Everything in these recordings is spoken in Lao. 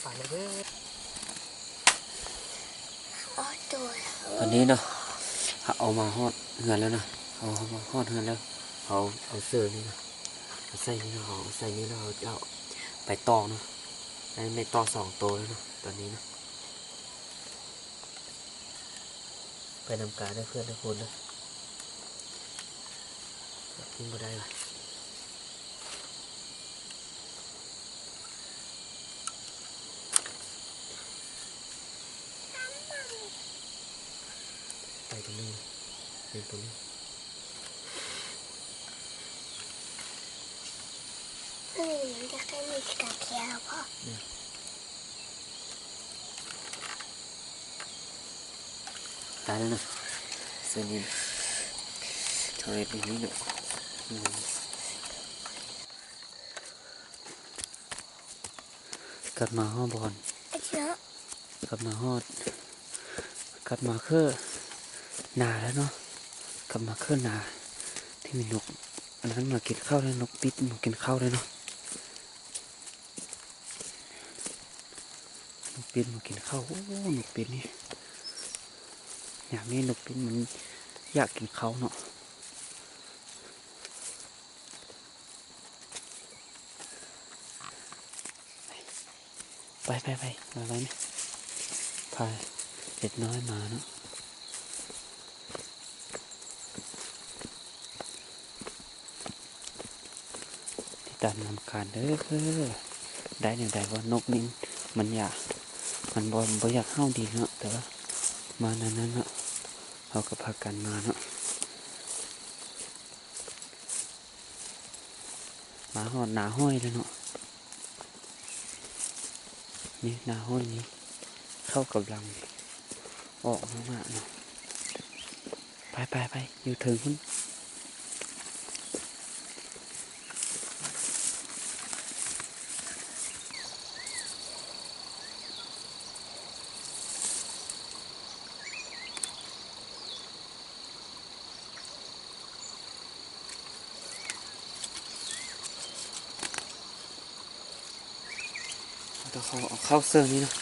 ໄປແລ້ວເດີ. ຕອນນີ້ເນາະ ເຮົາເອົາມາຮອດເຮືອນແລ້ວເນາະ ເຮົາ ເຮົາມາຮອດເຮືອນແລ້ວ ເຮົາເອົາເສື້ອນີ້ເນາະ ເອົາໃສ່ນີ້ເນາະ ເຮົາເອົາໃສ່ນີ້ແລ້ວ ເຮົາຈະເອົາໄປຕອກເນາະ ໄດ້ແມ່ຕອກສອງໂຕແລ້ວເນາະ ຕອນນີ້ເນາະ. ໄປນຳກາເດີເພື່ອນທຸກຄົນເດີ ກິນບໍ່ໄດ້ຫວາ. ໄປຕົງນີ້ ເປັນຕົງນີ້ ອືມ ຢາກໃຫ້ມີກາແຄວພໍ. ຕາຍແລ້ວນະ ເສື້ອນີ້ ທອຍນີ້ນະ ກັບມາຮອດບ່ອນ ກັບມາຮອດ ກັບມາຄືນາແລ້ວເນາະ ກັບມາຄືນາ ທີ່ມີນົກອັນນັ້ນມາກິນເຂົ້າແລ້ວ ນົກປິດມາກິນເຂົ້າແລ້ວເນາະ. ນົກປິດມາກິນເຂົ້າ ໂອ້ ນົກປິດນີ້ ຍາມນີ້ນົກປິດມັນຢາກກິນເຂົ້າເນາະ. ໄປ ໄປ ໄປ ໄປ ໄປ ພາເດັກນ້ອຍມາເນາະ. ຕິດຕາມນຳກັນເດີ ໄດ້ແນວໃດວ່ານົກນີ້ມັນຢາກ ມັນບໍ່ ບໍ່ຢາກເຫົ່າດີເນາະ ແຕ່ວ່າມາແນວນັ້ນເນາະ ເຮົາກໍພາກັນມາເນາະ ມາຮອດນາຫ້ອຍແລ້ວເນາະ. ນີ້ນາຫ້ອຍນີ້ ເຂົ້າກຳລັງອອກມາເນາະ ໄປ ໄປ ໄປ ຢູ່ເທິງພຸ້ນ. ເຮົາຕ້ອງເອົາເຂົ້າເສີນີ້ເນາະ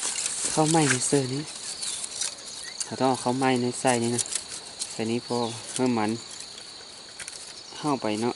ເຂົ້າໄມ້ໃນເສີນີ້ ເຮົາຕ້ອງເອົາເຂົ້າໄມ້ໃນໃສ່ນີ້ນະ ໃສ່ນີ້ ເພາະໃຫ້ມັນເຫົ່າໄປເນາະ. ເ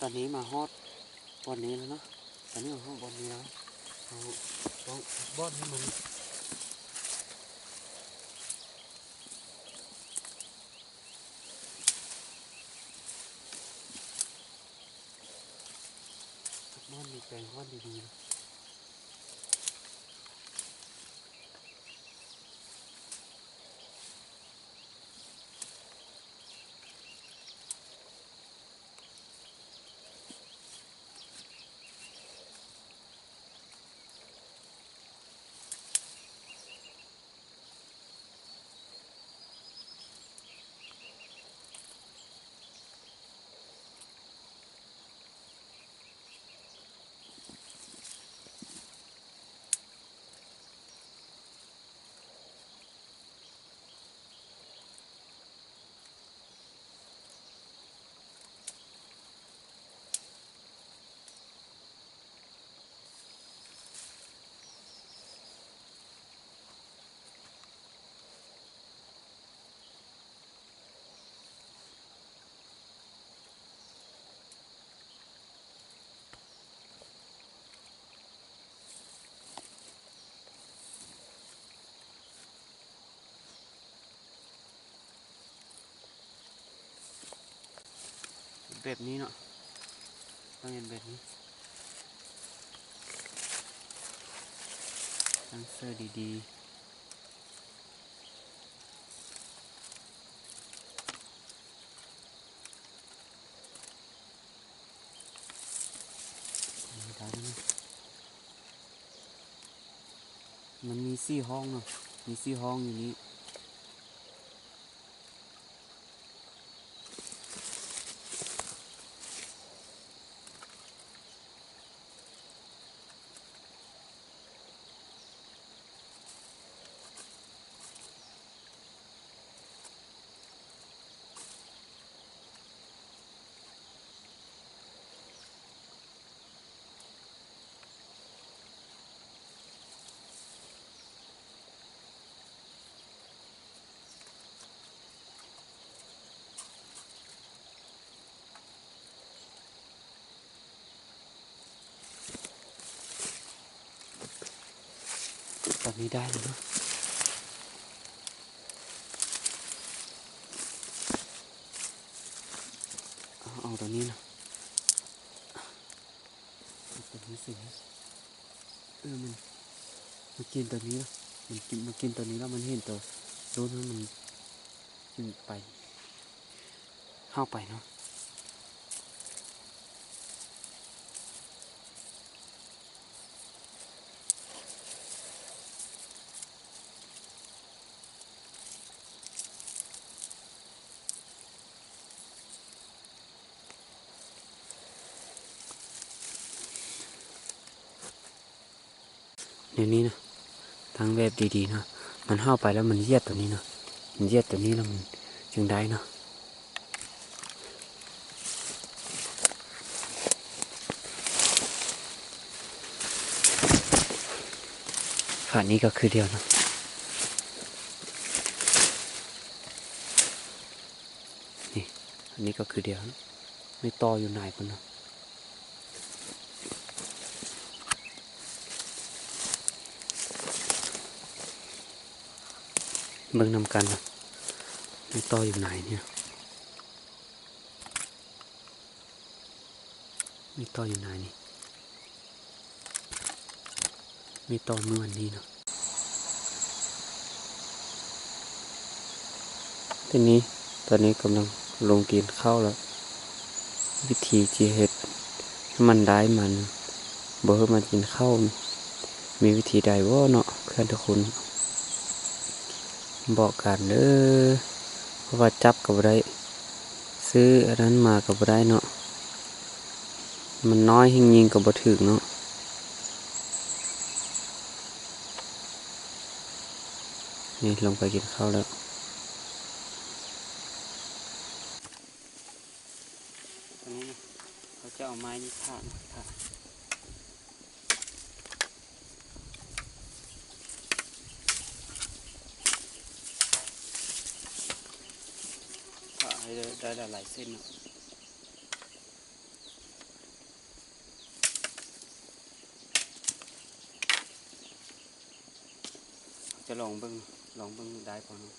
ຕອນນີ້ມາຮອດບ່ອນນີ້ແລ້ວເນາະ ຕອນນີ້ມາຮອດບ່ອນນີ້ແລ້ວ ເຮົາຕ້ອງບ່ອນໃຫ້ມັນ ບ່ອນນີ້ແປງບ່ອນດີໆ ແບບນີ້ເນາະ ຕ້ອງເຮັດແບບນີ້ ຕັ້ງເສີດີໆ. ມັນມີສີ່ຫ້ອງເນາະ ມີສີ່ຫ້ອງຢູ່ນີ້. ຕອນນີ້ໄດ້ແລ້ວເນາະ ເອົາ ເອົາຕອນນີ້ນະ ເອົາຕອນນີ້ເສຍ ເອີ ມັນ ມັນກິນຕອນນີ້ນະ ມັນກິນ ມັນກິນຕອນນີ້ແລ້ວ ມັນເຫັນໂຕລູກມັນ ມັນໄປ ເຮົາໄປເນາະ. ແນວນີ້ນະ ຕັ້ງແບບດີໆເນາະ ມັນເຫົ່າໄປແລ້ວມັນຢຽບໂຕນີ້ເນາະ ມັນຢຽບໂຕນີ້ແລ້ວມັນຈຶ່ງໄດ້ເນາະ. ຂາດນີ້ກໍຄືດຽວເນາະ ນີ້ ອັນນີ້ກໍຄືດຽວເນາະ ມີຕໍ່ຢູ່ໃນພຸ້ນເນາະ. ເບິ່ງນຳກັນວ່າມີຕໍ່ຢູ່ໃນນີ້ ມີຕໍ່ຢູ່ໃນນີ້ ມີຕໍ່ນວນນີ້ເນາະ. ທີນີ້ ຕອນນີ້ກຳລັງລົງກິນເຂົ້າແລ້ວ ວິທີຊິເຮັດໃຫ້ມັນໄດ້ມັນ ບໍ່ໃຫ້ມັນກິນເຂົ້າ ມີວິທີໃດບໍ່ເນາະ ເພື່ອນທຸກຄົນ ບອກກັນເດີ ເພາະວ່າຈັບກໍບໍ່ໄດ້ ຊື້ອັນນັ້ນມາກໍບໍ່ໄດ້ເນາະ ມັນນ້ອຍ ຍິງຍິງກໍບໍ່ຖືກເນາະ. ນີ້ ລົງໄປກິນເຂົ້າແລ້ວ ຕອນນີ້ນະ ເຂົາຈະເອົາໄມ້ນີ້ຖາກ ຖາກ ຖາກໃຫ້ໄດ້ ໄດ້ຫຼາຍໆເສັ້ນເນາະ. ຈະລອງເບິ່ງ ລອງເບິ່ງໄດ້ບໍ່ເນາະ.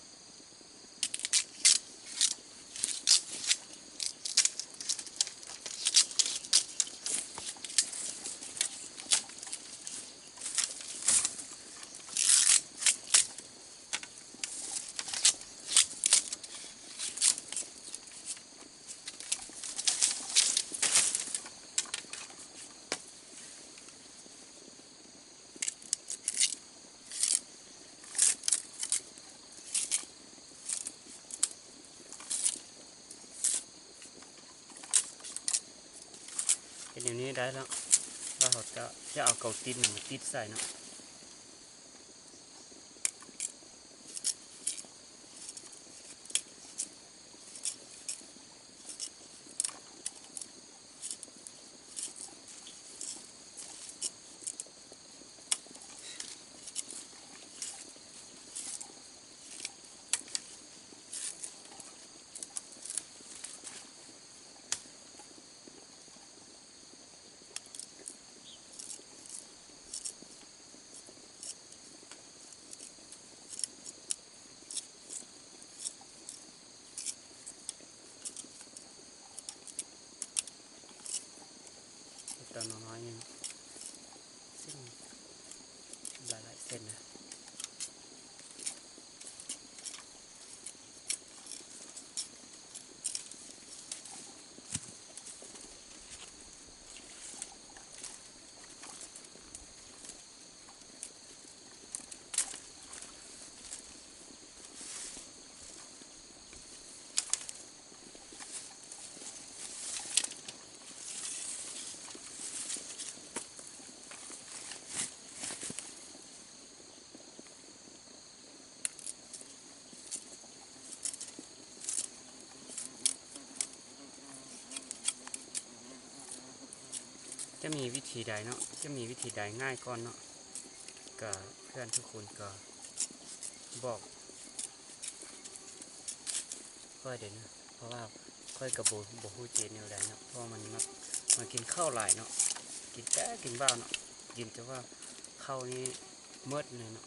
ເຮັດແນວນີ້ໄດ້ແລ້ວ ແລ້ວເຮົາຈະ ຈະເອົາເກົາຕິດນີ້ມາຕິດໃສ່ເນາະ. ຕອນນ້ອຍໆ ນີ້ ເສັ້ນ ຫຼາຍໆ ເສັ້ນນະ. ຈະມີວິທີໃດເນາະ ຈະມີວິທີໃດງ່າຍກ່ອນເນາະ ກະເພື່ອນທຸກຄົນກະບອກຂ້ອຍເດ້ເນາະ ເພາະວ່າຂ້ອຍກະບໍ່ ບໍ່ຮູ້ຈະເຮັດແນວໃດເນາະ ເພາະວ່າມັນມັກ ມັກກິນເຂົ້າຫຼາຍເນາະ ກິນແຕ່ກິນຫວ້າວເນາະ ກິນແຕ່ວ່າເຂົ້ານີ້ໝົດເລີຍເນາະ.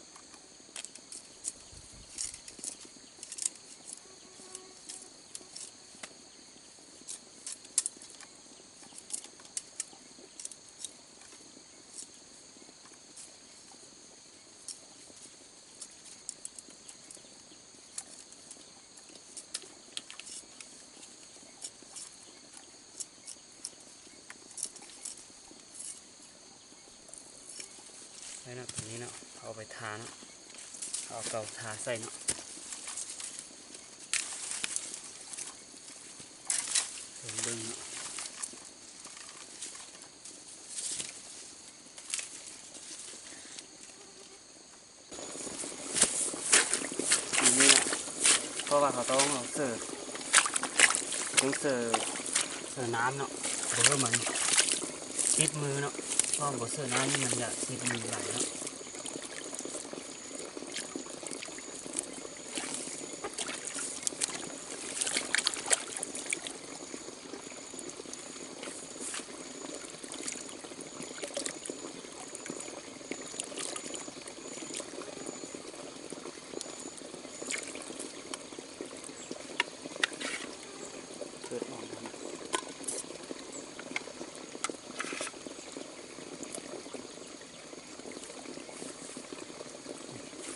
ໄດ້ເນາະ ຕົງນີ້ເນາະ ເອົາໄປທາເນາະ ເອົາເກົາທາໃສ່ເນາະ ເບິ່ງເນາະ. ນີ້ແຫຼະ ເພາະວ່າເຮົາຕ້ອງເສີ ຕ້ອງເສີ ເສີນ້ຳເນາະ ບໍ່ໃຫ້ມັນຕິດມືເນາະ ເພາະວ່າບໍ່ເສີນ້ຳນີ້ມັນຈະຕິດມືຫຼາຍເນາະ.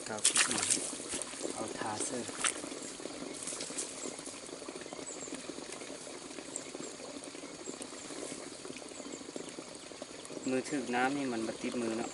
ກາວຄິດໝາ ເອົາທາເສີ ມືຖືກນ້ຳນີ້ມັນບໍ່ຕິດມືເນາະ.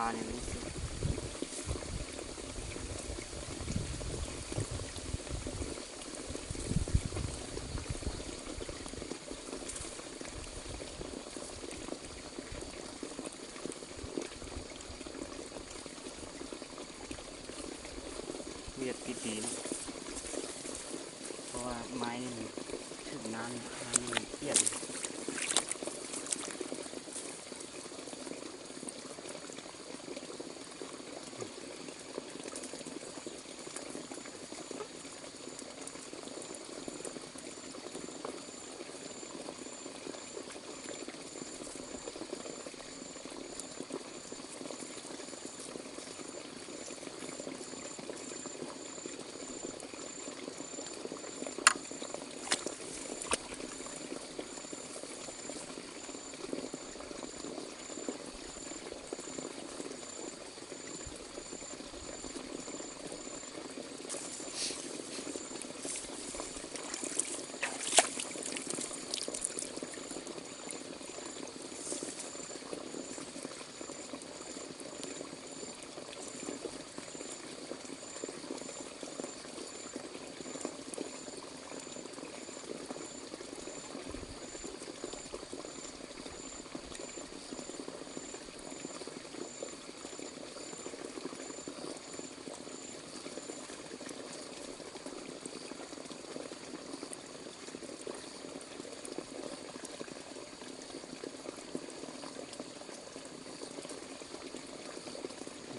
ານີ້ມັນສຸກ. ວຽດຕິດດີເນາະ ເພາະວ່າໄມ້ນີ້ມັນຖືກນ້ຳ ນ້ຳມັນປ່ຽນ.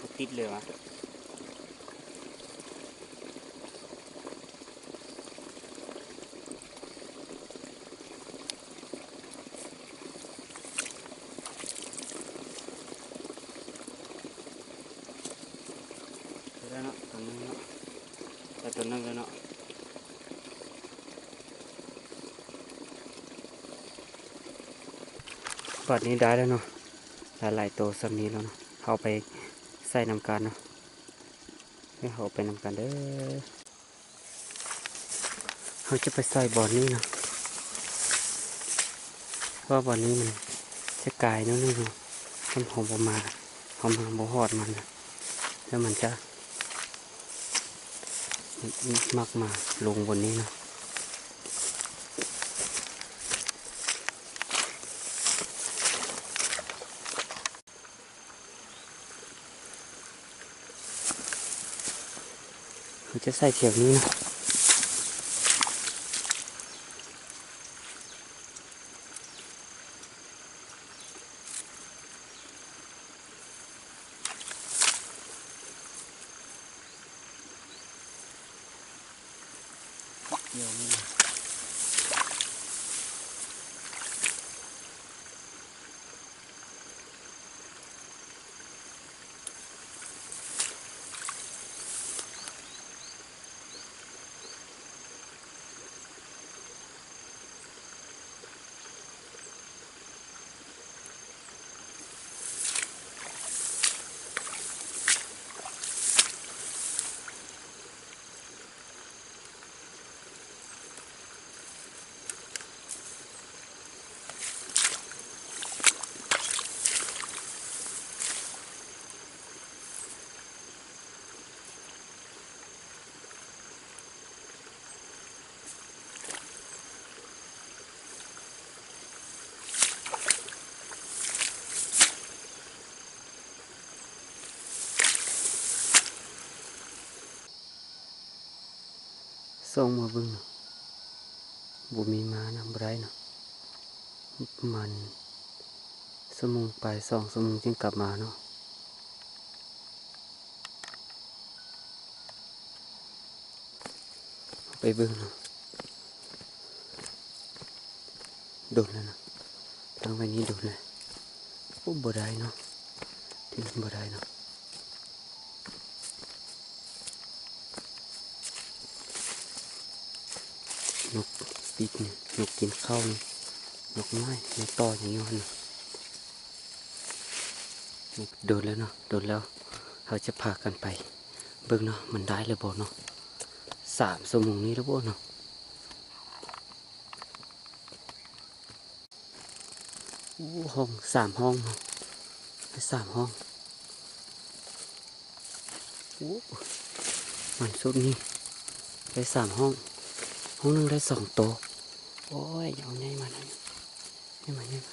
ບໍ່ຕິດເລີຍຫວາ. ໄດ້ແລ້ວເນາະ ຕົວໜຶ່ງເນາະ ໄດ້ຕົວໜຶ່ງແລ້ວເນາະ. ບາດນີ້ໄດ້ແລ້ວເນາະ ຫຼາຍໆໂຕສ່ຳນີ້ແລ້ວເນາະ ເຮົາໄປໃສ່ນຳກັນເນາະ ເຮົາໄປນຳກັນເດີ້. ເຮົາຈະໄປໃສ່ບ່ອນນີ້ເນາະ ເພາະວ່າບ່ອນນີ້ມັນຈະກາຍໜ້ອຍໜຶ່ງເນາະ ຄັນເຮົາບໍ່ມາ ເຮົາມາບໍ່ຮອດມັນນະ ແລ້ວມັນຈະມັກມາລົງບ່ອນນີ້ເນາະ. ເຮົາຈະໃສ່ແຖວນີ້ນະ. ສ່ອງມາເບິ່ງ ບໍ່ມີມານຳ ບໍ່ໄດ້ເນາະ ປະມານຊົ່ວໂມງປາຍ ສອງຊົ່ວໂມງຈຶ່ງກັບມາເນາະ. ໄປເບິ່ງເນາະ ດົນແລ້ວນະ ຕັ້ງໄວ້ນີ້ດົນແລ້ວ. ໂອ້ ບໍ່ໄດ້ເນາະ ບໍ່ໄດ້ເນາະ. ນົກປີກນີ້ ນົກກິນເຂົ້ານີ້ ນົກນ້ອຍ ນົກຕໍ່ຫຍັງຢູ່ຫັ້ນນະ. ດົນແລ້ວເນາະ ດົນແລ້ວ ເຮົາຈະພາກັນໄປເບິ່ງເນາະ ມັນໄດ້ຫຼືບໍ່ເນາະ. ສາມຊົ່ວໂມງນີ້ແລ້ວບໍ່ເນາະ. ໂອ້ ຫ້ອງ ສາມຫ້ອງເນາະ ໄດ້ສາມຫ້ອງ. ໂອ້ ມັນຊຸດນີ້ໄດ້ສາມຫ້ອງ ຫ້ອງໜຶ່ງໄດ້ສອງໂຕ. ໂອ້ຍ ເອົາໃຫຍ່ມາໜ້ອຍ ໃຫຍ່ມາ ໃຫຍ່ມາ.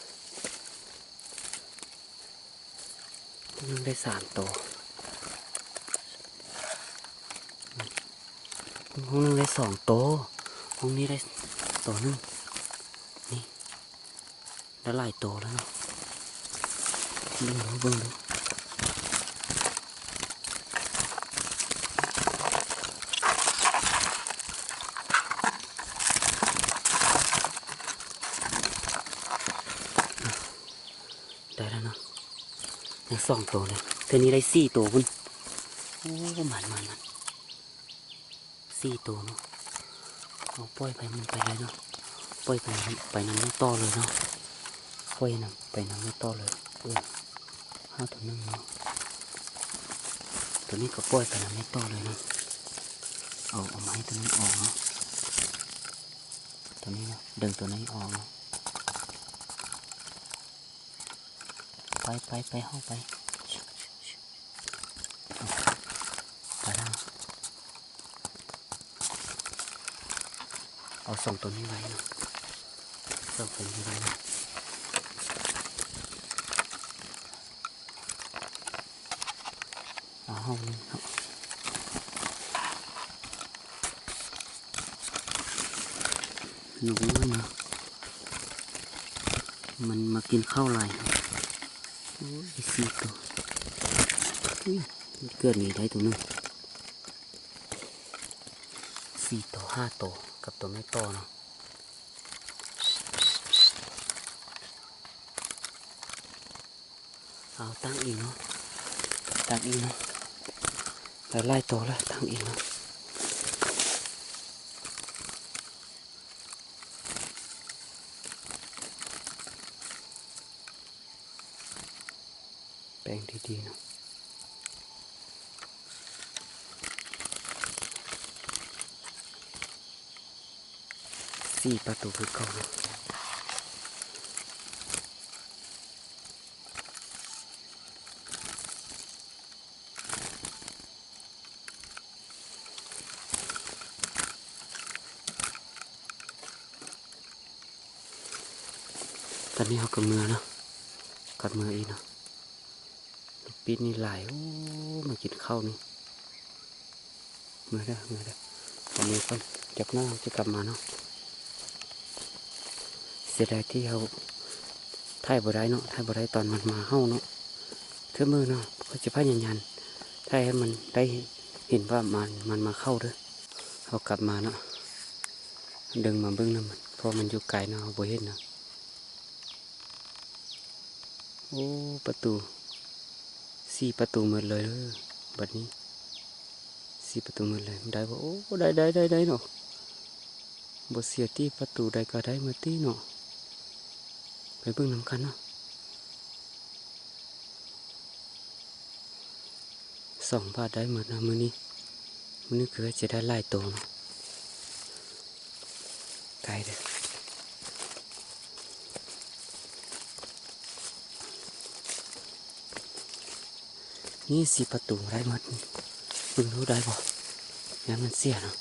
ຫ້ອງໜຶ່ງໄດ້ສາມໂຕ ຫ້ອງໜຶ່ງໄດ້ສອງໂຕ ຫ້ອງນີ້ໄດ້ໂຕໜຶ່ງ ນີ້ ໄດ້ຫຼາຍໂຕແລ້ວເນາະ. ເບິ່ງດູ ເບິ່ງດູ. ໄດ້ແລ້ວເນາະ ຍັງສອງໂຕເລີຍ ເທື່ອນີ້ໄດ້ສີ່ໂຕພຸ້ນ. ໂອ້ ມັນ ມັນ ມັນ ສີ່ໂຕເນາະ. ເອົາ ປ່ອຍໄປ ມັນໄປເລີຍເນາະ ປ່ອຍໄປ ໄປນຳມັນຕໍ່ເລີຍເນາະ ປ່ອຍນຳ ໄປນຳມັນຕໍ່ເລີຍ. ເອີ ຫາໂຕໜຶ່ງເນາະ ໂຕນີ້ກໍປ່ອຍໄປນຳມັນຕໍ່ເລີຍເນາະ. ເອົາ ເອົາໄມ້ໂຕນັ້ນອອກເນາະ ໂຕນີ້ເນາະ ດຶງໂຕນີ້ອອກເນາະ. ໄປ ໄປ ໄປ ເຮົາໄປ ໄປແລ້ວ. ເອົາສອງໂຕນີ້ໄວ້ເນາະ ສອງໂຕນີ້ໄວ້ເນາະ. ເອົາ ເຮົານີ້ເນາະ ນົກນ້ອຍເນາະ ມັນມາກິນເຂົ້າຫຼາຍ. ໂອ້ຍ ສີ່ໂຕ ເກືອບນີ້ໄດ້ໂຕໜຶ່ງ. ສີ່ໂຕ ຫ້າໂຕ ກັບໂຕແມ່ຕໍ່ເນາະ. ເອົາ ຕັ້ງອີກເນາະ ຕັ້ງອີກເນາະ ໄດ້ຫຼາຍໂຕແລ້ວ ຕັ້ງອີກເນາະ. ແປງດີໆເນາະ ສີ່ປະຕູຄືເກົ່າເນາະ. ຕອນນີ້ເຮົາກໍເມືອເນາະ ກັບເມືອອີກເນາະ. ລູກປິດນີ້ຫຼາຍ ໂອ້ ມາກິນເຂົ້ານີ້. ເມືອເດີ ເມືອເດີ ເອົາເມືອກ່ອນ ຈັກໜ້ອຍເຮົາຈະກັບມາເນາະ. ເສຍດາຍທີ່ເຮົາຖ່າຍບໍ່ໄດ້ເນາະ ຖ່າຍບໍ່ໄດ້ຕອນມັນມາເຫົ່າເນາະ. ຄືມື້ເນາະ ຂ້ອຍຈະພະຍາຍາມຖ່າຍໃຫ້ມັນໄດ້ເຫັນວ່າມັນ ມັນມາເຂົ້າເດີ. ເຮົາກັບມາເນາະ ດຶງມາເບິ່ງນຳມັນ ເພາະມັນຢູ່ໄກເນາະ ເຮົາບໍ່ເຫັນເນາະ. ໂອ້ ປະຕູ ສີ່ປະຕູໝົດເລີຍເດີ ບັດນີ້ ສີ່ປະຕູໝົດເລີຍ. ໄດ້ບໍ່? ໂອ້ ໄດ້ ໄດ້ ໄດ້ ໄດ້ເນາະ ບໍ່ເສຍຕິ ປະຕູໃດກໍໄດ້ໝົດຕິເນາະ. ໄປເບິ່ງນຳກັນເນາະ. ສອງບາດໄດ້ໝົດເນາະມື້ນີ້. ມື້ນີ້ຄືຈະໄດ້ຫຼາຍໂຕເນາະ ໄກເດີ. ນີ້ສີ່ປະຕູໄດ້ໝົດ ເບິ່ງດູໄດ້ບໍ່? ຢ້ານມັນເສຍເນາະ.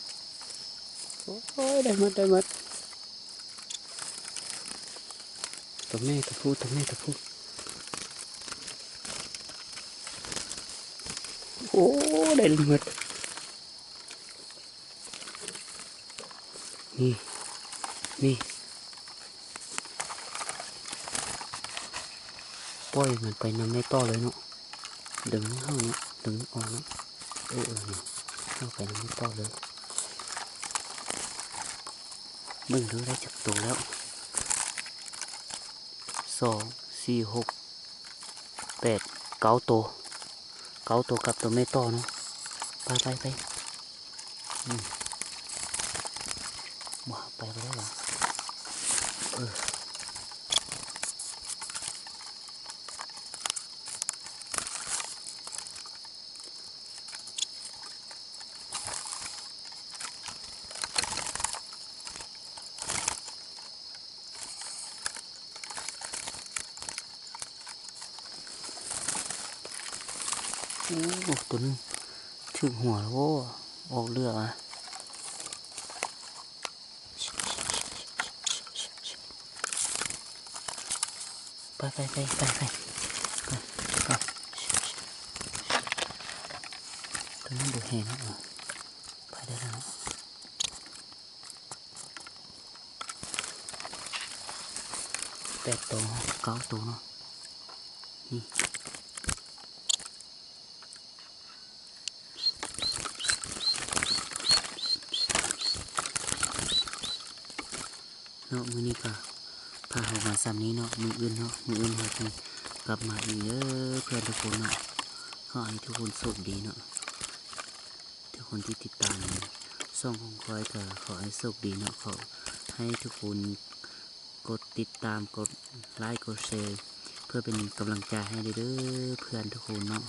ໂອ້ຍ ໄດ້ໝົດ ໄດ້ໝົດ. ຕົວແມ່ຕົວຜູ້ ຕົວແມ່ຕົວຜູ້. ໂອ້ ໄດ້ໝົດ. ນີ້ ນີ້ ປ່ອຍມັນໄປນຳໄມ້ຕໍ່ເລີຍເນາະ. ດຶງເຮົາເນາະ ດຶງອອກເນາະ. ເອີ ເອີ ນີ້ ເຮົາໄປນຳໄມ້ຕໍ່ເລີຍ. ເບິ່ງເດີ ໄດ້ຈັກໂຕແລ້ວ? ສອງ ສີ່ ຫົກ ແປດ ເກົ້າໂຕ ເກົ້າໂຕກັບຕົວແມ່ຕໍ່ເນາະ. ໄປ ໄປ ໄປ. ອືມ ບໍ່ ໄປບໍ່ໄດ້ຫວາ? ເອີ ໂອ້ ໂຕໜຶ່ງ ຖື ຖືກຫົວແລ້ວໂວ້ ອອກເລືອດອະ ໄປ ໄປ ໄປ ໄປ ໄປ ໄປ ໂຕນີ້ບໍ່ແຮງເນາະ ໄປໄດ້ແລ້ວເນາະ ແປດໂຕ ເກົ້າໂຕເນາະ ນີ້ ເນາະ ມື້ນີ້ກໍພາເຮົາມາສ່ຳນີ້ເນາະ ມື້ອື່ນເນາະ ມື້ອື່ນເຮົາຈຶ່ງກັບມາອີກເດີເພື່ອນທຸກຄົນເນາະ ຂໍໃຫ້ທຸກຄົນໂຊກດີເນາະ ທຸກຄົນທີ່ຕິດຕາມຊ່ອງຂອງຂ້ອຍກໍຂໍໃຫ້ໂຊກດີເນາະ ຂໍໃຫ້ທຸກຄົນກົດຕິດຕາມ ກົດໄລ ກົດແຊ ເພື່ອເປັນກຳລັງໃຈໃຫ້ເດີເພື່ອນທຸກຄົນເນາະ.